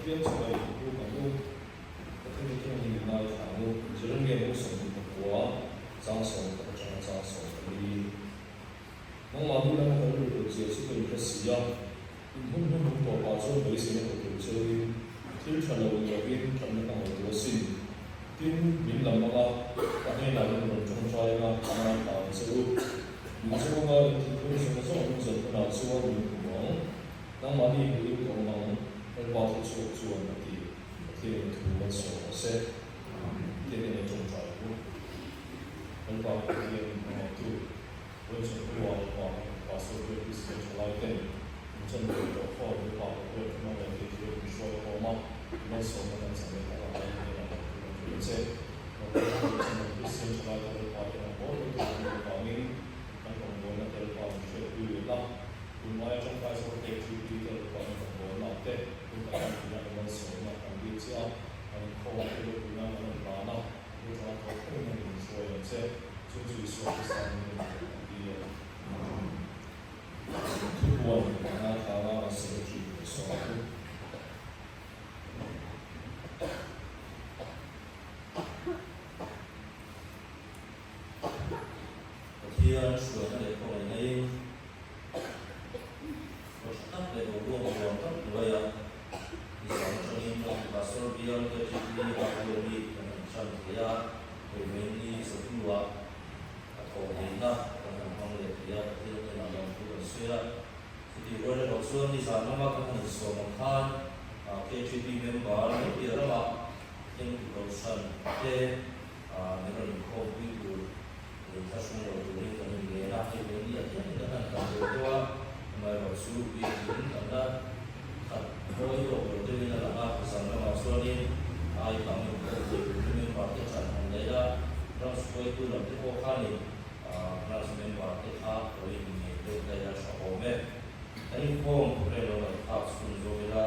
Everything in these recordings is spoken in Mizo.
Pathian chhuai buk ang u, Pathian chu thil hlim ngaithla ang u. Jeremia bung 29, chang 11 atanga chang 14. Nangmahni lama ka rilru tur zia chu ka inhre si a, in hun hun hung tawpah chuan beiseina pe tur cheuin thil tha lo ni lovin thatna ka ngaihtuah asin. Tin, min lam ang a, ka hnenah in rawn tawngtai ang a, ka ngaithla ang che u. Min zawng anga in thinlung zawng zawng min zawn hunah chuan min hmu ang. Nangmahni hmuhin ka awm ang, Lalpa thu chhuak chuan a ti. Pathianin thu malsawm rawh se. Tiang in ei tawngtai ang u. Lalpa Pathian in hmangaihtu, Wilson Hua Lalpa Pastor Bill Kristian thalai ten min chan ve tawh khaw Lalpa Pathian thu hmangaih thei turin min hruai khawm a, malsawmna kan chan leh tak a ngai hnenah kan thu kan hrilh a che. Lalpa Pathian Kristian thalai te Lalpa hian a bawl vek tur an nih avangin kan rawngbawlna te Lalpa min hriatpui leh la, tunlai tangkai zawk KTP te Lalpa in rawngbawlna te hun tak kan tihna i malsawmna kan dil che a, kan inkhawm te ropuina kan rawn hlan a, thu tha tawk thlengin a min hruai ang che. Chu chu Isua Krista hmingin kan dil a ni. Thupuan ngaithla anga kan secretary tur sawm chu. Pathian hruaina leh khawngaihna in aw tha tak leh boruak nuam tak hnuaia nizan atangin kan Pastor bial KTP Hardware bik kan han tan thei a, Vawivaini chawhnuah a thawh neihna kan han hmang leh thei a, Pathian hnenah lawmthu kan sawi a. Chutih rual erawh chuan nizan lama kan han insawm ang khan KTP member mai piah ramah Tengtu Kohhran te min rawn inkhawmpui tur lei thla hrung lo turin kan inlen a, hei ve ni a thlengin kan han kal deuh deuh a, amaherawh chu biakin kan la khat mawi tawk lo deuhin a lang a, zan lamah chuanin ai bang inkhawm thei turin member te ṭan han nei a, branch hruaitu lam te pawh khanin branch member te kha lo inngeih deuh daih a ṭha awm e. Kan inkhawm reng lo ngaihthlak chhun zawk ila.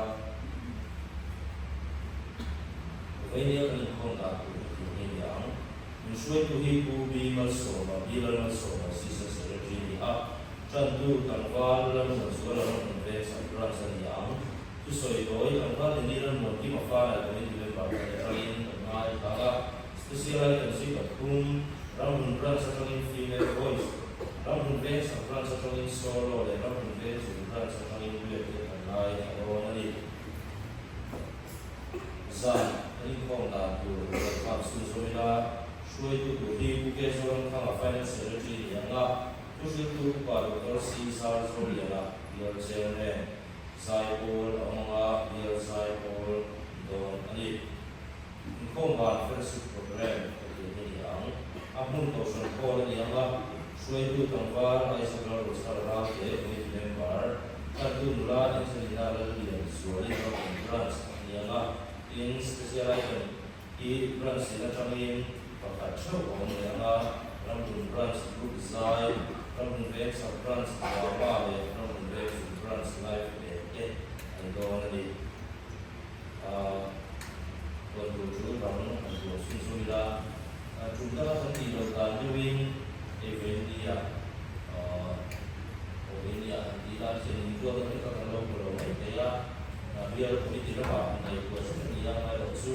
Vainia kan inkhawm dan tur hi tih nge ni ang? Min hruaitu hi Pu B Malsawma, B Lalmalsawma, Assistant Secretary a ni a. Tantu tlangval Lalmuanzuala Ramhmun Veng Sub Branch a ni ang. Thusawi tawi tlangval Nini Lalmuankima Fanai Committee Member te atangin kan ngai thlang a. Special Item zui pathum, Ramhmun Branch atangin Female Voice, Ramhmun Veng Sub Branch atangin Solo leh Ramhmun Veng Zung Branch atangin Duet te kan ngai thla dawn a ni. Zan kan inkhawm dan tur ngaihthak chhunzawm ila, hruaitu tur hi Pu K. Zoramthanga Finance Secretary ni ang a, thuhriltu Upa Doctor C. Zar Zoliana Bial Chairman, Zaipawl a awm ang a, Bial Zaipawl dawn a ni. Inkhawm dan Fellowship Programme ka tih hi ni ang. A hmun Kohhran Hall a ni ang a, hruaitu tlangval Isaac Lalruchhara Ralte, Committee Member, Tantu nula Angelina Lallian Zualin Ramhmun Branch a ni ang a, tin Special Item hi Branch in atangin pakhat theuh a awm leh ang a, Ramhmun Branch Group Zai, Ramhmun Veng Sub Branch Drama leh Ramhmun Veng Zung Branch Live Band te a ni dawn a ni. Huan tur chu dang han tuam chhun chhun ila, tum danga kan tih loh dan deuhin hei Vainia aw Vainia han tih ila thian intuak na te kha kan lo hmu lo mai thei a, bial committee lamah han ngaihtuah hrep a ni a, amaherawhchu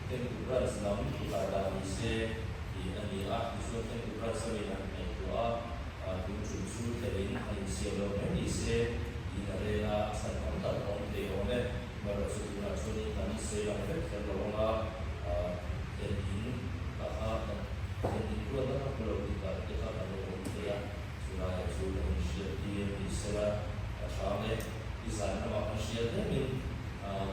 Temple Branch lam tih lah dan ni se tih. tih a ni a. Tichuan Temple Branch lamin an ngaihtuah a, tun ṭum chu thlen in han insiam lo mai ni se tiin a rel a, a chhan tam tak a awm thei awm e. Amaherawhchu tunah chuanin kan sawi lang vek kher lo ang a, thlen in ka kha kan thlen in ruatna kha hmu lo tih dan te kha kan lo awm thei a, chulaiah chu kan inhriat tir ni sela a tha ang e. I zan lamah kan hriat emin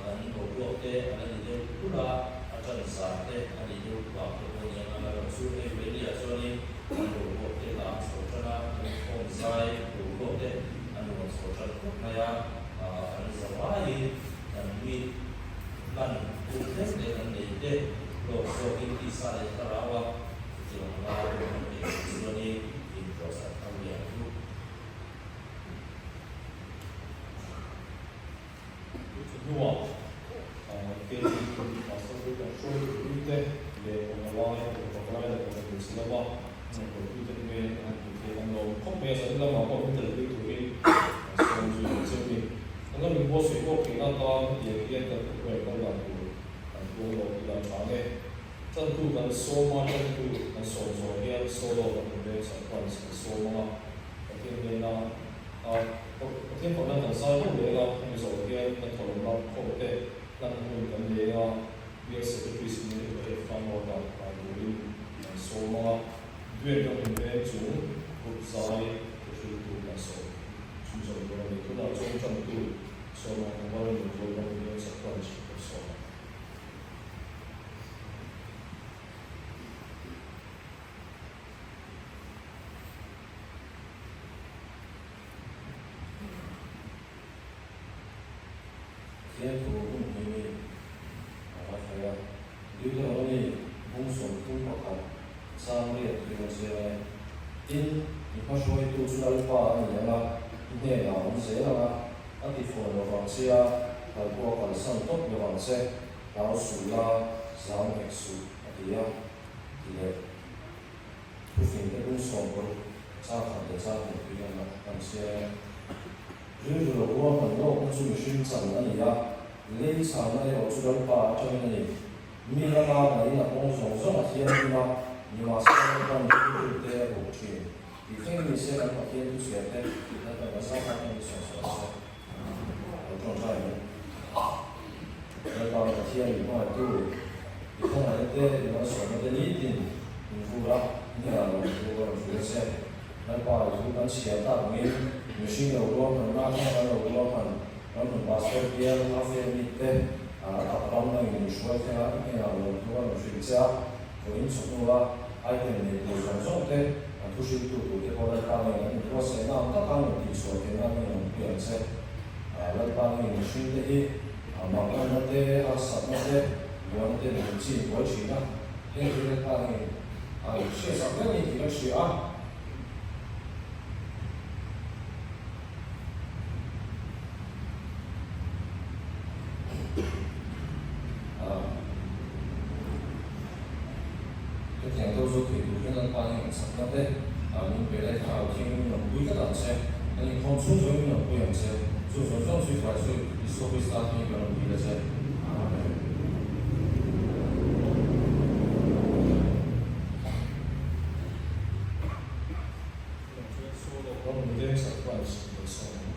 kan boruak te a la ni deuh kulh a, a ṭan zan te a nih deuh vang te pawh a ni ang. Amaherawhchu hei Venia chuanin kan boruak te kang chho ṭan a, kan inkhawm zai boruak te a nuam chho ṭan khawp mai a, kan za vaiin kan mi hlan hun tlem te kan nei te hlawk zawkin tisa leh thlarau a chutiang anga ruahman nei tur chuanin inpuahchah thar leh ang chu. Chu hnuah KTP Pastor te kan hruaitu puite leh Pawngalai, Pawngalai leh Pawngalui lama an rawn kalpuite hmel an han hmuh theih an lawm khawp mai a, zan lamah pawh min telpui turin an sawm zui ang che u ni. Kan lam inbuatsaih lawk theihna atan hetiang hian kan programme kal dan tur kan puang lawk ila tha ang e. Tantu kan sawm a, tantu kan sawm zawh hian solo kan hmu veng sarpanch kan sawm ang a, Pathian hnena a Pathian fakna kan zai ho leng a, hemi zawh hian kan thawhlawm lam khawm te hlan hun kan leng a, Bial Secretary Senior Advocate Fang Rawta kai turin kan sawm ang a, duet ram in veng chung group zai thuhriltu kan sawm chhunzawm tur a ni. Tunah chuan tantu sawm ang Number in Zual ram in veng sarpanch kan sawm ang. Pathian thu hun hi mi a va thei a, Deuteronomy bung 31 chang riat hi rawn chhiar e. Tin, i hmahruaitu chu Lalpa a ni ang a, i hnenah a awm zel ang a, a ti fawn lo vang che a, kal pawh a kalsan tawp lo vang che, hlau suh la, zam hek suh, a ti a, ti leh. Thufingte bung 60 chang khat leh chang hnih tui an kan chhiar e. Rilru lo ruahman lawkna chu mihring chan a ni a, lei chhanna erawh chu Lalpa atangin a ni. Mi lama ngaiin a kawng zawng zawng a thianghlim a, nimahsela Lalpan rilru te a buk thin. Tih thleng ni se kan Pathian thuchhiar te Lalpan kan zau tak in sawi sawi se. Lo tawngtai ang. Lalpa Pathian min hmangaihtu, i khawngaihna te, i malsawmna te nitin min vur a, hnenah lo thu ka rawn hrilh a che. Lalpa i thu kan chhiar tak angin mihring lo ruahmanna atanga kan lo ruahman ramhlun pastor bial a family te a tak ram nangin min hruai thleng a, i hnenah lo thu ka rawn hrilh che a, vawiin chawhnu a item nei tur zawng zawng te, an thu hriltu tur te pawh Lalpa ngei an inbuatsaihna ang taka an rawn tihchhuah theihna ngei an pui ang che. Lalpa ngei mihring te hi manganna te, harsatna te, buaina te min chin buai thin a, heng hi Lalpa ngei an hriatsak vek a ni tih kan hria a. Hetiang deuh zawk thei tur hian Lalpa hian chakna te min pe lai thlarau thianghlim min rawn pui tlat ang che. Kan inkhawm chhung zawngin min rawn pui ang che. Chu zawng zawng chu i fai chu Isua Krista hmingin kan rawn dil a che. Amen. Tunah chuan solo ram veng surprise kan sawm ang.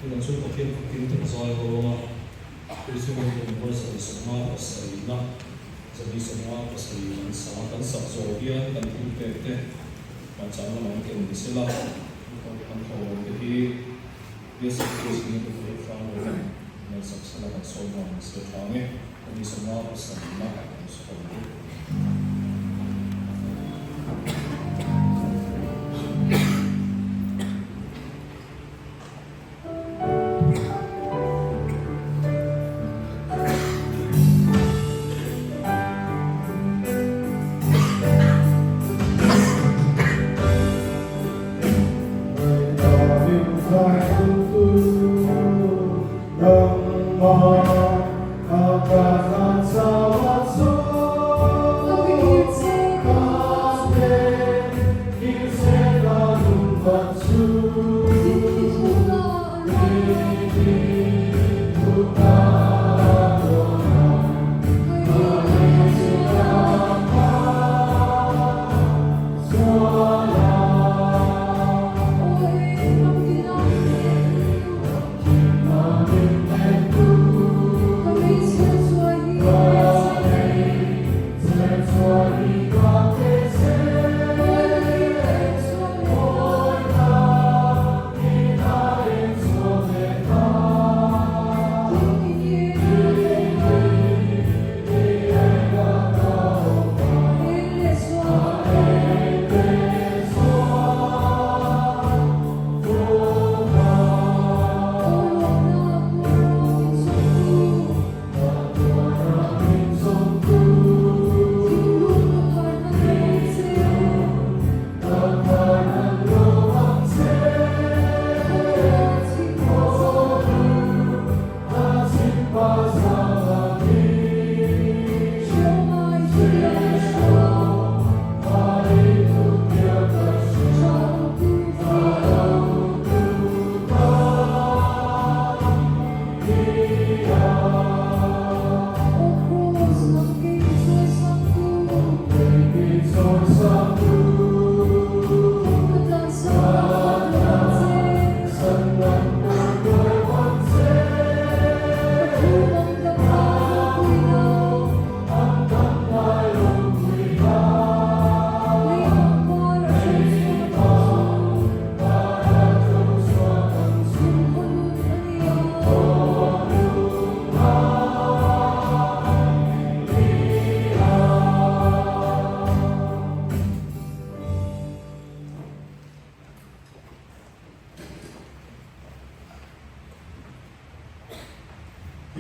Tunah chuan Pathian fakin kan zai ho ang a, Kristian ho number 157 na, 157 kan sa a, kan sak zawh hian kan thil pek te hmanchang lamah an ken ni sela, kan thawhlawm te hi Biasik Kristian te pawh hi hrang lo in ngaihsak sela kan sawi nghal ni se tha ang e, 157 na kan sa ho ang.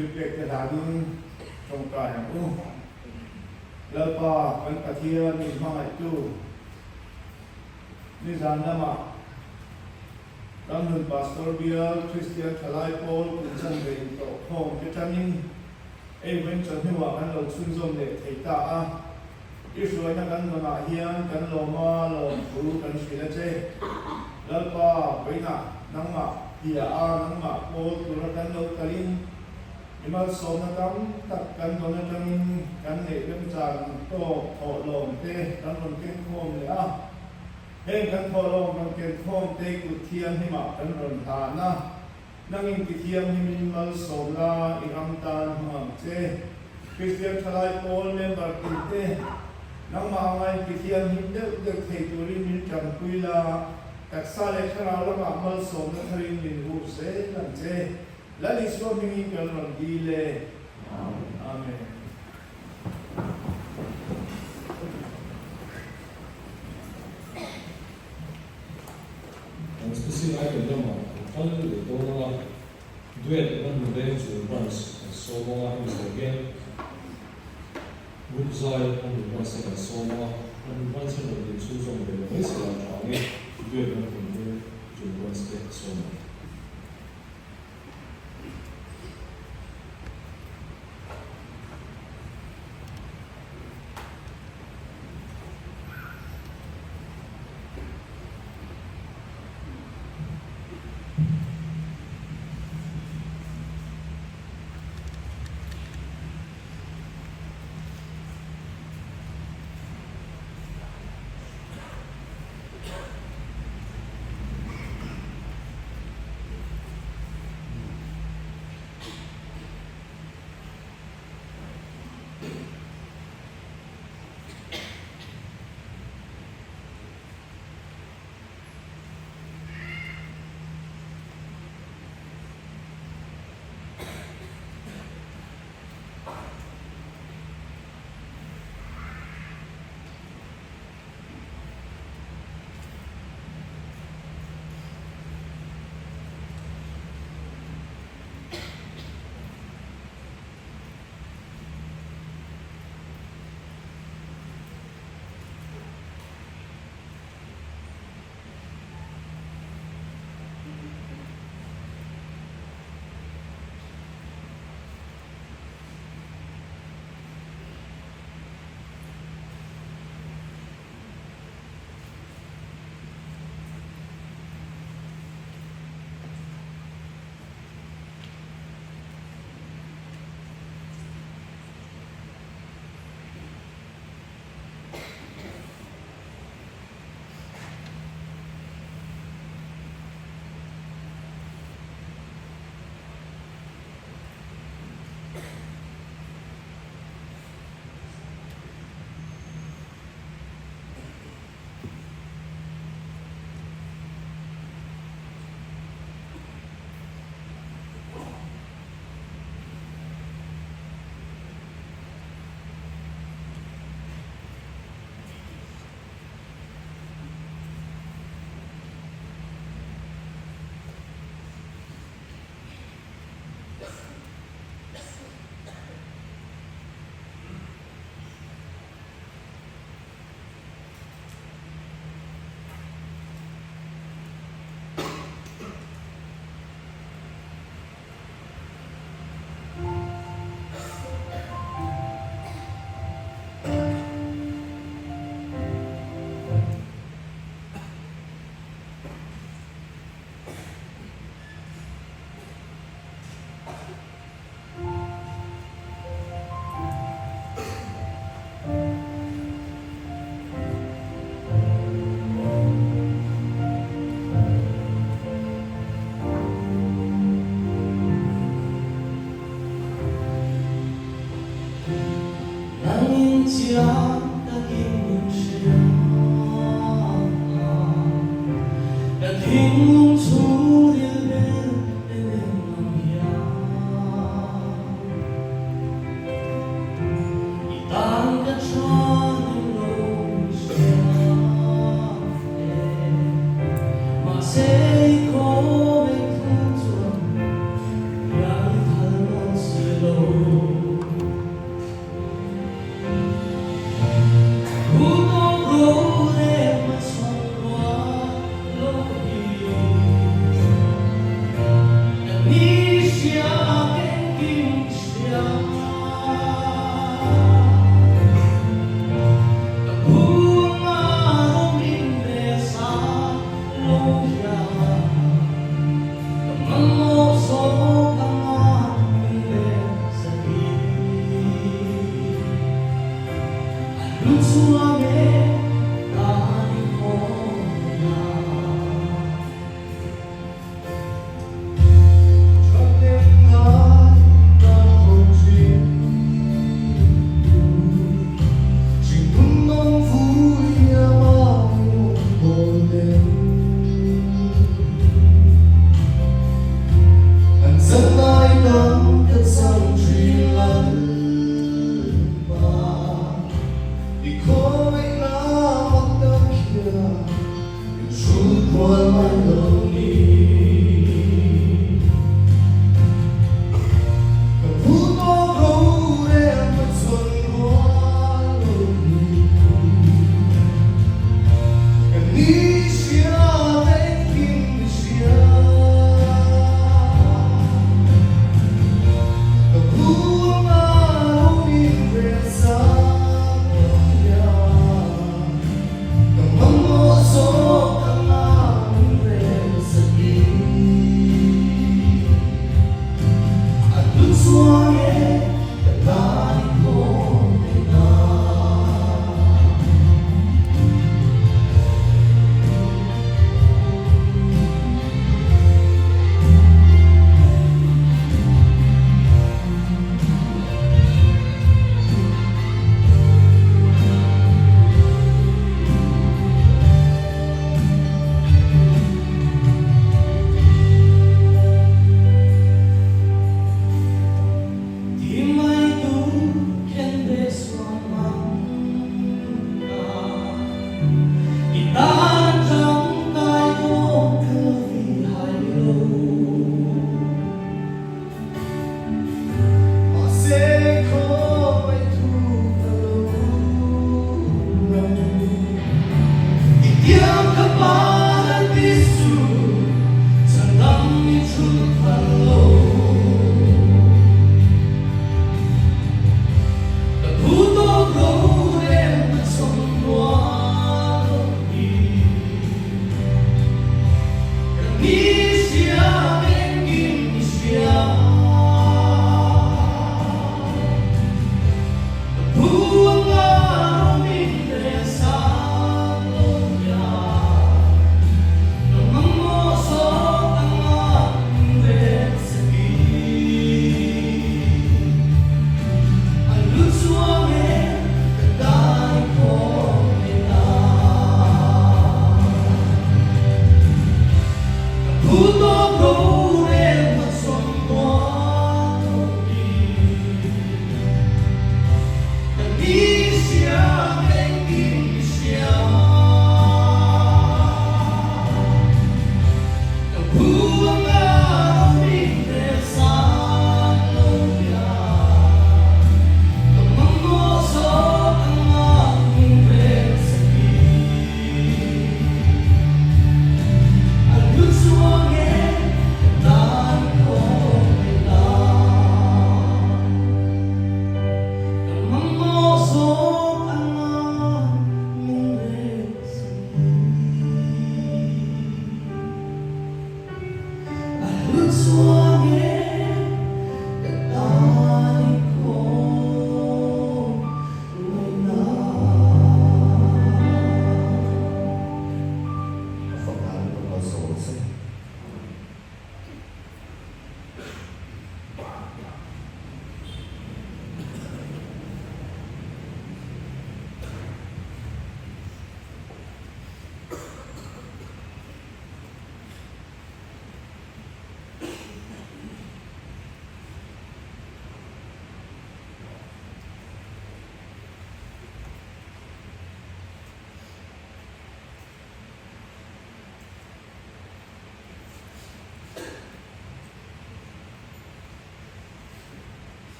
Thilpek te hlanin tawngtai ang u. Lalpa kan Pathian min hmangaihtu nizan lamah. Ramhlun Pastor Bial Kristian Thalai Pawl kum chanve intawh khawm te tangin ei vawiin chawhnuah kan lo chhunzawm leh thei ta a. I hruaina kan dawnah hian kan lawma lawmthu kan hrilh a che. Lalpa, vawiinah nangmah bia a nangmah pawl tura kan lo kalin i malsawmna tam tak kan dawn atangin kan neih remchan tawk thawhlawm te kan rawn keng khawm leh a. Heng kan thawhlawm rawn ken khawm te kut thianghlimah kan rawn hlan a, nangin ti thianghlimin malsawm la i ram tan hmang ang che. Kristian thalai pawl member tin te, nangmah anga inti thianghlim deuh deuh thei turin min tanpui la, taksa leh thlarau lamah malsawmna tharin min vur zel ang che. Lal Isua hmingin kan rawn dil e. Amen. Kan special item lamah kan kal leh dawn ang a, duet Ramhlun Veng chu branch kan sawm ang a, hemi zawh hian group zai Ramhlun branch te kan sawm ang a, Ramhlun branch hian rawn din chhunzawm ve lo mai se la tha ang e, duet Ramhlun Veng chu branch te sawm ang. Nangin chiang takin min hria Ka thinlung chhungril ber en en ang hian I tan ka tha nem lo i hria e Mahse i khawvel thu chuan hian i thal nawn si lo. Thu tawk ro leh hmachhawn rual lo hi.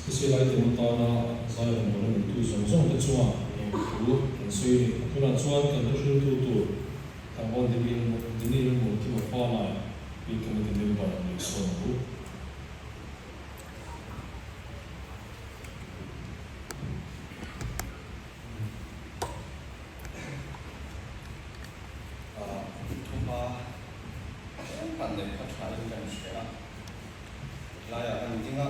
Special item atana zai rawngbawlna neitu zawng zawng te chuan lawmthu kan sawi a ni. Tunah chuan kan hriltu tur Tlangval Daniel Mawlkima Fanai hi committee member a ni sawn ang u. Thuma tlem neih kha tha in kan hria a, hetlaiah kan ding a,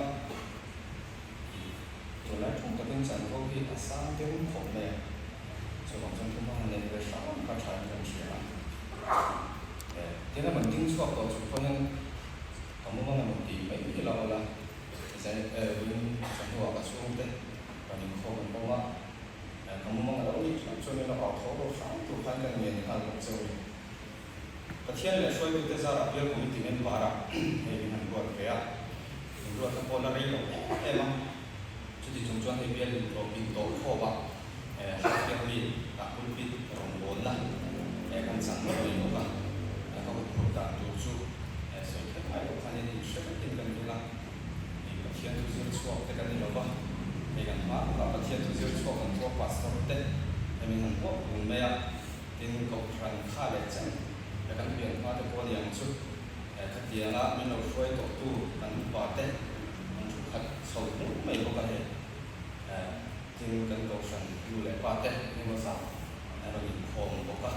tunlai thung takin chanvo hi a sang deuh khawp mai a, chuvang chuan thuma han neih ve hram kha tha in kan hria a, tin a rawn ding chhuak tawh chung pawhin ka mumang emaw tih mai mai lo la. Vawiin chawhnuah ka chhungte rawn inkhawm an awm a, ka mumang a lo nih hlauh chuan min lo au tho lo hram tur khan ka ngen nghal bawk cheu a ni. Pathian leh hruaitute zarah bial committee member-ah hei min han ruat ve a, min ruatna pawh la rei lo em em a, chuti chung chuan hei bial intlawh intawh khawpah half yearly ah pulpit rawngbawlna kan chang ngawt mai bawk a, ka huphurh dan tur chu sawi kher ngai loh khan in inhre vekin kan ring a. Hei Pathian thu zir chhuak te kan ni lo va, hei kan hma takah Pathian thu zir chhuak kan thua pastor te hei min han huap bun mai a, tin Kohhran kha leh chen he kan pian hma te pawh a ni ang chu, khatianga min lo hruai tawh tu kan upa te an thu khat chho hmur mai bawk a hei, tin kan Kohhran nu leh pa te engemaw zat an rawn inkhawm bawk a,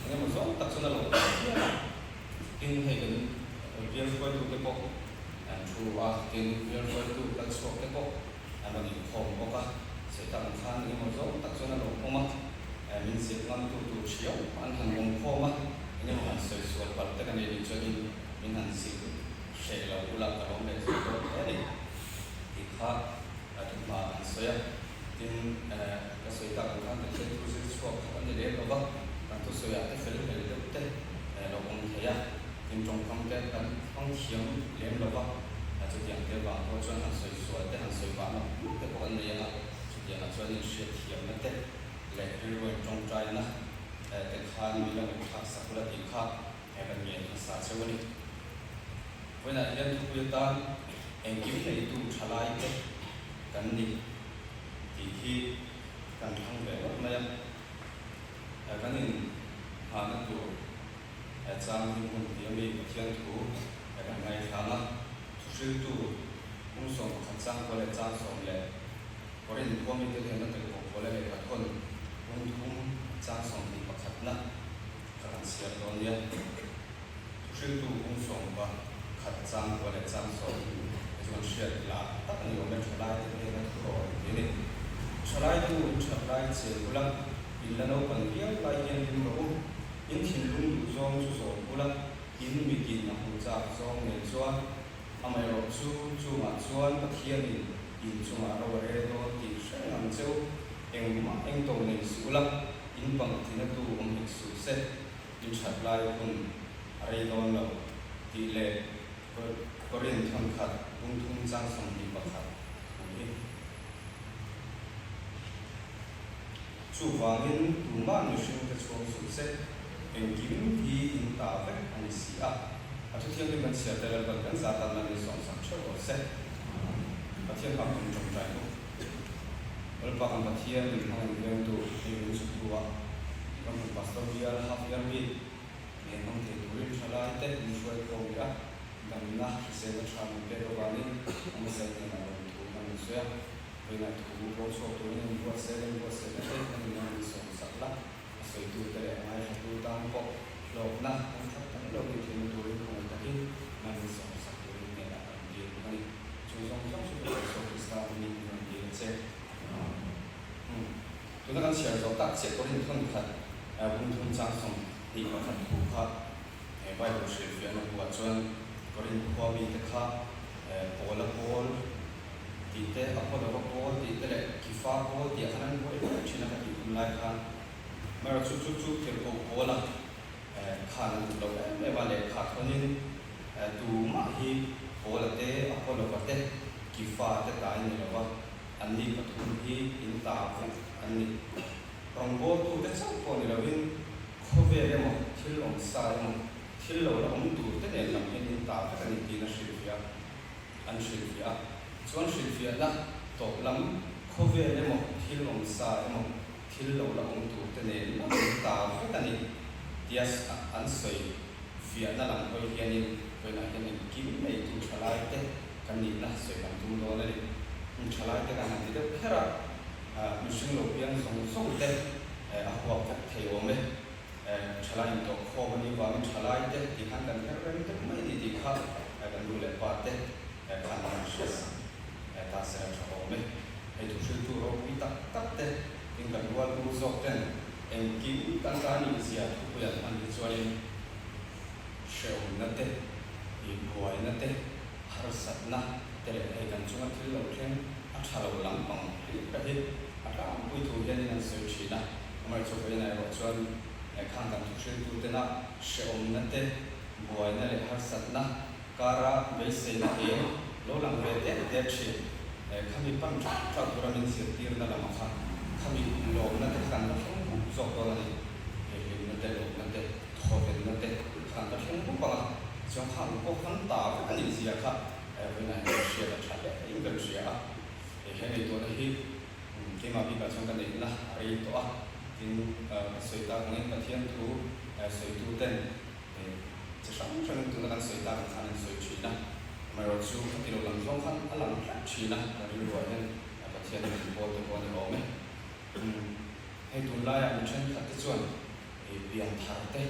engemaw zawng tak chuan a lo awm hial a. Tin, hei kan bial hruaitute pawh an thu a, tin, bial hruaitu kal chhuakte pawh an rawn inkhawm bawk a. Sawi tak ang khan engemaw zawng tak chuan a lo awm a, min zilh ngamtu tur thiau an han awm khawm a, engemaw han sawi sual palh te ka nei nih chuanin min han zilh hreh lo ula ka lawm leh zawk dawn hle a ni tih kha thuhma an sawi a. Tin, ka sawi tak ang khan Pathian thu zir chhuak kha kan ni lem lo va, kan thusawiah te fel hlel deuh te lo awm thei a, tin tawngkam te kan hmang thiam lem lo va, chutiang te vang pawh chuan han sawi sual te, han sawi vah nawk nawk te pawh kan nei ang a, chutiangah chuan inhriat thiamna te leh rilru intawngtaina te khan min lo inthlak sak ula tih kha kan ngen hmasa cheu a ni. Vawiinah hian thupui atan engkim neitu thalai te kan ni tih hi kan thlang ve ngawt mai a. Kan in nghahna tur chang hi hmun tih ami Pathian thu kan ngaithlang a, thuhriltu kum 11 chang kual leh chang sawm leh Korin khua mite hnena tel kawh pawl a lehkha thawn bung thum chang 21 na kha kan chhiar dawn nia. Thuhriltu bung 11 chang kua leh chang sawm te chu kan hriat lah tak a ni awm e, thalai te hnena thu rawn ti a ni. Thalai tu in that lai chel bula in la naupan viau lai hian lim rawh u. In thinlung duh zawng chu zawm bula in mitin a hmu chak zawng nen chuan amaherawh chu chungah chuan Pathianin in chungah ro a rel dawn tih hre reng ang che u. Engmah engto nei suh ula, in pang thina tu awm hek suh se, in that lai hun a rei dawn lo tih leh Korin thawnkhat bung thum chang 21 thu hi. Chuvangin tumah mihringte chhuang suh se, engkim hi in ta vek a ni si a. A thuthianghlim kan chhiar te Lalpan kan zah tan nan min sawmsak theuh rawh se. Pathian hmang kan tawngtai bawk. Lalpa kan Pathian min hmang in vengtu hei min chhuk thu a, kan hun Pastor bial half yearly nen hmang thei turin thalai te min hruai khawm leh a, damna hriselna tha min pek avangin a hmasa hnenah lawmthu kan rawn sawi a. Vawiinah thu pawh chhuak turin in buatsaih a, in buatsaihna te kan in rawn sawmsak la, a sawitute leh a ngaihhatu tan pawh hlawkna kan that tak lo ni theihna turin khawngaih takin man in sawmsak turin hnenah kan dil bawk a ni. Chu zawng zawng chu Pathian Isua Krista hmingin min rawn dil a che. Umm. Tuna kan chhiar zawh tak chiah pawhin thawn khat bung thum chang 21 thu kha Bible hrilhfiahna buah chuan Korinth khua mite kha Paula pawl tih te, Apollo-a pawl tih te leh Kifa pawl tih ah khan an buai buai thin a ka tih hun lai khan. Amaherawhchu chu chu tirhkoh Paula khan a duh lo em em a, lehkha thawnin tumah hi Paula te, Apollo-a te, Kifa te ta in ni lo va, anni pathum hi in ta vek an ni. Rawngbawltute chauh pawh ni loin khawvel emaw, thil awm sa emaw, thil lo la awm tur te nen lam hian in ta vek a ni tiin a hrilhfiah a. An hrilhfiah a. Chuan hrilhfiahna tawp lam khawvel emaw, thil awm sa emaw, thil lo la awm tur te nen lam in ta vek a ni tia an sawi fiahna lam hawi hianin vawiinah hian engkim neitu thalai te kan nihna sawi kan tum dawn a ni. Thalai te kan han ti deuh kher a. Mihring lo piang zawng zawng te a huap vek thei awm e. Thalai intawh khawm a nih vangin thalai te tih khan kan her reng deuh mai a ni tih kha kan nu leh pa te khan an hriat sak ta se a tha awm e. Hei thuhriltu ropui tak tak te tin kan rual u zawk ten engkim kan ta nih zia thupui an hman hi chuanin hrehawmna te, buaina te, Harsatna te leh hei kan chunga thil lo thleng a tha lo lampang hlir ka hi a tlangpui thu hianin an sawi thin a. Amaherawhchu vawiinah erawh chuan khang kan thuhriltu tena hrehawmna te, buaina leh harsatna kara beiseina eng lo lang ve tet tet thin. Khami pan tha tha tura min zirtirna lamah kha khami lawmna te kha kan la thleng bup zawk dawn a ni. Hlimna te, lawmna te, thawvenna te kha kan la thleng bup ang a, chuan khang pawh khan ta vek a nih zia kha vawiinah hian kan hriat a tha hle in kan hria a. He ngaihtuahna hi keimah bikah chuan ka neihna a rei tawh a, tin ka sawi tak angin Pathian thu sawitu ten Chi hrang hrangin tuna kan sawi tak ang khan an sawi thin a, amaherawhchu a ti lo lam zawng khan a lang tlat thin a, kan rilruah hian Pathian min pawl te pawh a ni awm e. Hei tunlaiah mi thenkhat te chuan pian thar te,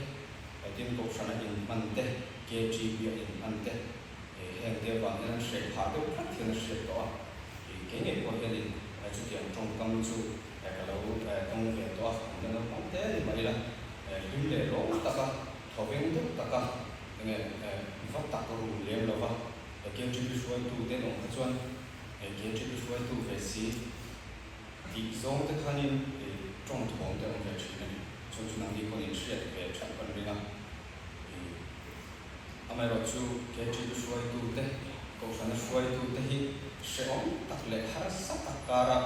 tin kohhrana inhman te, KTP a inhman te, heng te avang hian an hreh phah deuh tlat hian a hriat tawh a, kei ngei pawh hianin chutiang tawngkam chu ka lo tawng ve tawh a, an la naupang te ni mah ila hlim leh lawm taka Thawveng deuh taka enge va tak rum lem lova KTP hruaitu te an awm kha chuan KTP hruaitu ve si tih zawng te khanin tawng thawm te awm ve thin a ni. Chuan chu nangni pawhin hriat ve that kan ring a. Amaherawhchu KTP hruaitu te, Kohhrana hruaitu te hi hrehawm tak leh harsa tak kara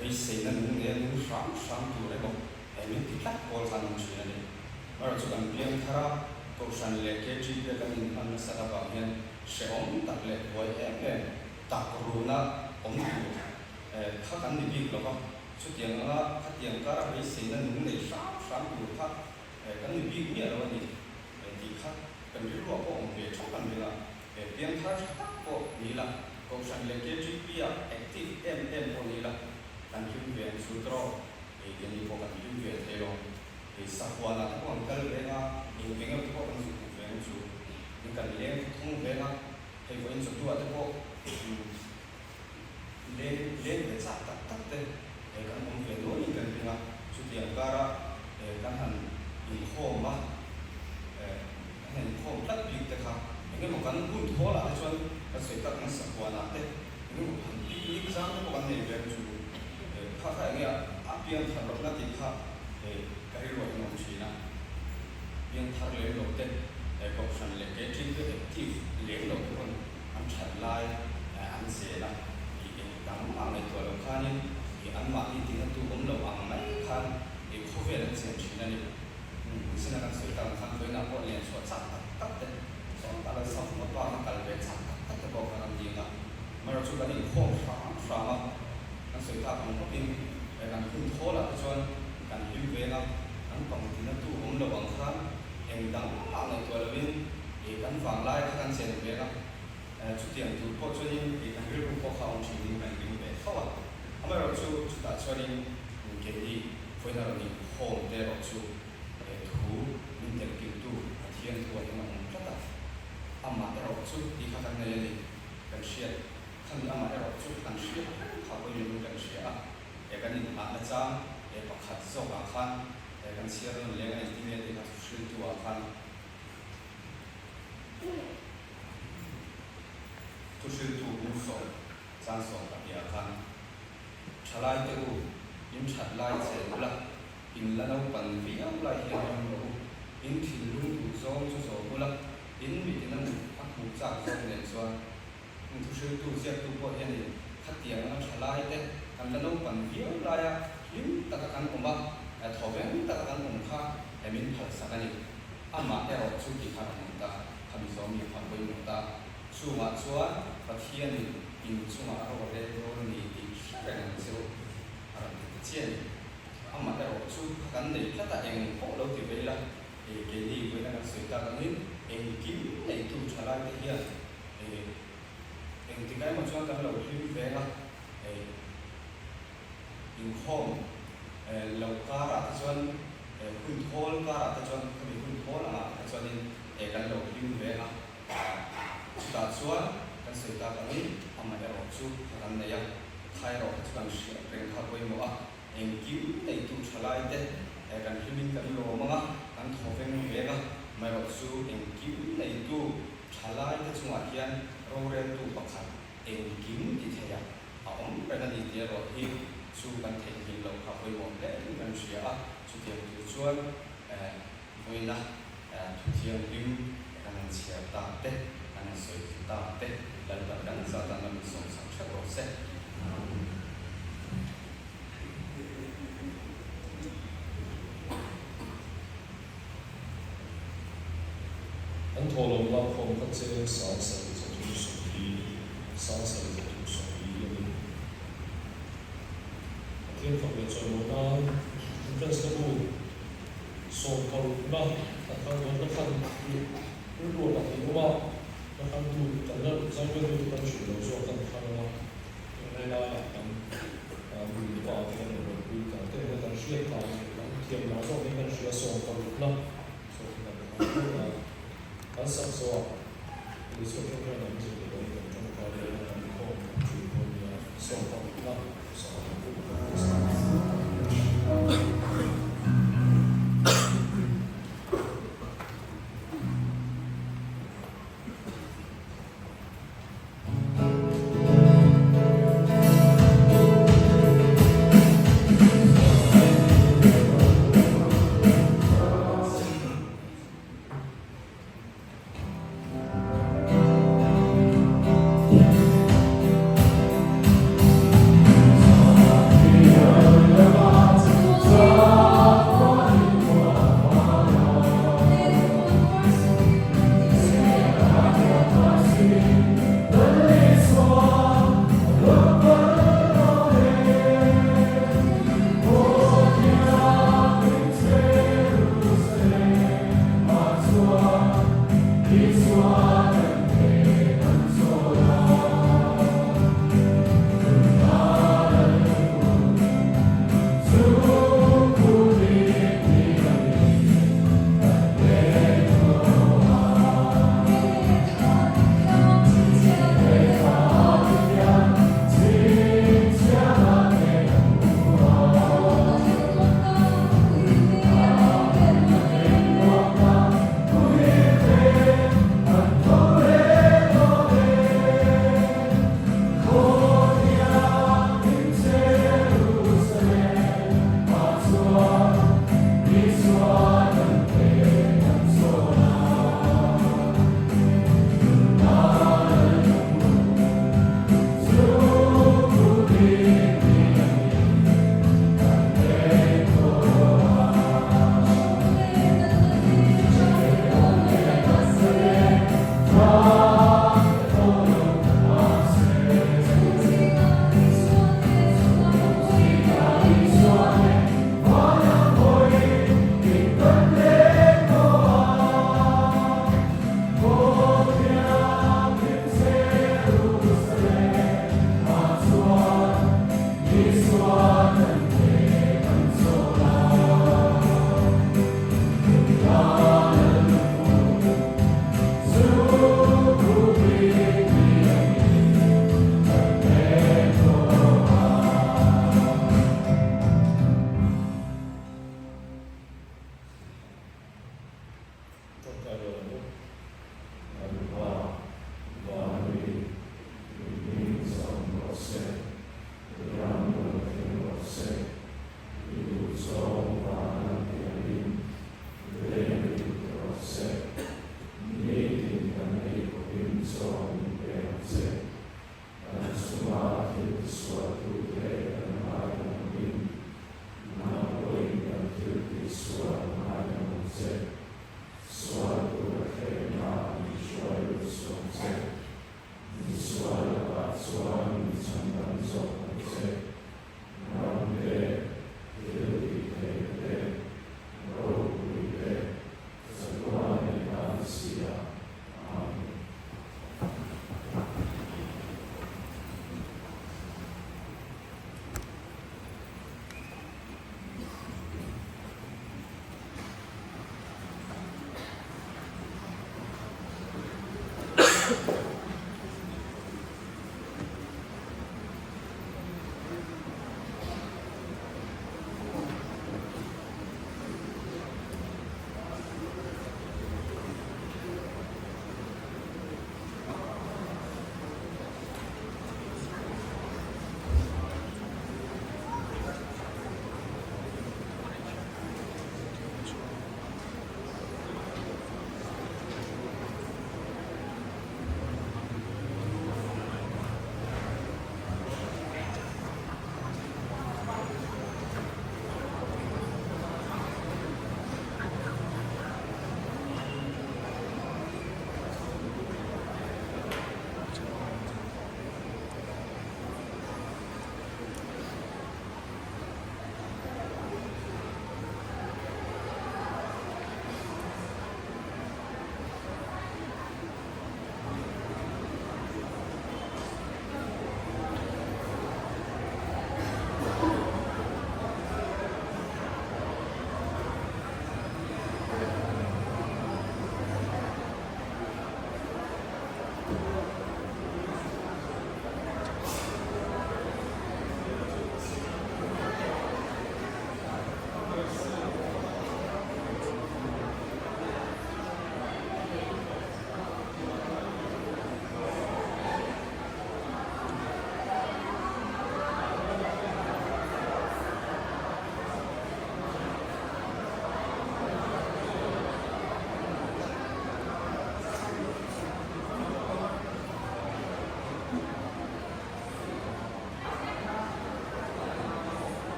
beiseina nung nel nung hram hram tur emaw He min ti tlat pawl khan awm thin a ni. Erawh chu kan piang thar a, Kohhran leh KTP a kan inhman nasat avang hian hrehawm tak leh buai em em tak runa awm tur kha kan ni bik lo va. Chutiang anga khatiang kara beiseina nung nei hram hram tur kha kan ni bik miah lo a ni tih kha kan rilruah pawh awm ve theuh kan ring a. Piang thar tha tak pawh ni ila, Kohhran leh KTP ah active em em pawh ni ila, kan hlim ve ang chu tawh. Hei hian ni pawh kan hlim ve thei lo. Hei sahuanah te pawh an kal veng a, eng eng emaw te pawh kan zuk hmu veng chu. Tin kan leng khaw thung veng a, hei vawiin chawhnuah te pawh leng leng ve chak tak tak te hei kan awm ve nualin kan ring a. Chutiang kara kan han inkhawm a, kan han inkhawm tlat bik te kha eng emaw kan hun thawlah te chuan kan sawi tak ang sahuanah te eng emaw han picnic zang te pawh kan nei veng chu. Kha kha enge a pian thar lohna tih kha ka rilruah hian a awm thin a, pian thar lem lo te, kohhran leh catering te active lem lo te pawn an that lai an zel a, ih eng dang mah ngaihtuah loh khanin ih anmahni tina tu awm lo ang mai khan ih khawvel an chen thin a ni. Nichin a kan sawi tak ang khan vawiinah pawh lian chhuah chak tak tak te, sawtah lal Savunga pa a kal ve chak tak tak te pawh khan an ding a, amaherawhchu kan inkhawm hram hram a. Kan sawi tak ang bawkin kan hun thawl ah te chuan kan hlim veng a, kan pangtina tu awm lo ang khan eng dang mah ngaihtuah lovin kan vanglai kha kan chen veng a, chutiang tur pawh chuanin kan rilru pawh kha awm thinin kan ring ve tho a. Amaherawhchu chutah chuanin keini vawiin a rawn inkhawm te erawh chu thu min telkiltu Pathian thu ah hian a awm tlat a, amah erawh chu tih kha kan nei a ni, kan hriat. Khami amah erawh chu kan hriat reng kha pawimawhin kan hria a, he kan inhahna chang he pakhat zawkah khan he kan chhiar nawn leng a engtin nge tih kha thu hriltu ah khan thu hriltu bung sawm chang 12 ah khan Thalai te u, in that lai chen ula, in la naupan viau lai hian ram rawh u, in thinlung duh zawng chu zawm ula, in mitin a mut a hmuh chak zawng nen chuan Thuhriltu ziaktu pawh hianin khatiang anga tha lai te kan la naupan viau laia hlim taka kan awm a, thawveng taka kan awm kha min phalsak a ni. Amah erawh chu ti kha kan awm ta, khami zawmi kha pawimawh ta. Chungah chuan Pathianin in chungah a rawh rel dawn a ni tih hre reng ang che u, a rawn ti ta chiah a ni. Amah erawh chu kha kan nei tlat a, eng pawh lo ti ve ila, keini vawiina kan sawi tak angin engkim neitu thalaite hian Engtik emaw chuan kan lo hlim veng a, inkhawm loh karah te chuan hun thawl karah te chuan khami hun thawl angah te chuanin kan lo hlim veng a, chutah chuan kan sawi tak angin amaherawh chu kha kan nei a, kha erawh kha chu kan hriat reng kha pawimawh a, engkim neitu thalai te kan hlimin kan lawm ang a, kan thaw veng veng a, amaherawh chu engkim neitu Thalaite chungah. chungah hian roreltu pakhat engkim ti thei a, a awm reng a ni tih erawh hi chu kan theihnghilh loh kha pawimawh hle in kan hria a, chutiang tur chuan vawiina thu thianghlim kan han chhiar tak te, kan han sawi thei tak te Lalpan kan zat a min sawmsak theuh rawh se. An thawhlawm lakkhawm kha cheng 7340, 7340 a ni. Pathian fak leh chawimawi nan entrance na bu sawmparukna kan kal dawn na khan rilru a pahnih awm a, na khan tu kan la zai vel tu kan hrilh lo zawk kan khan awm a, heng laiah kan nu leh pa te kan rawn pui kan te nen kan hriat dan leh kan thiam dan zawk nen kan hria sawmparukna Kan sak zawh a, Isua ṭawngṭai lam zir leh dawn kan ṭawngṭai leh a, kan khawm kan ṭhin dawn nia, sawmparukna sawmparuk kan tih sak.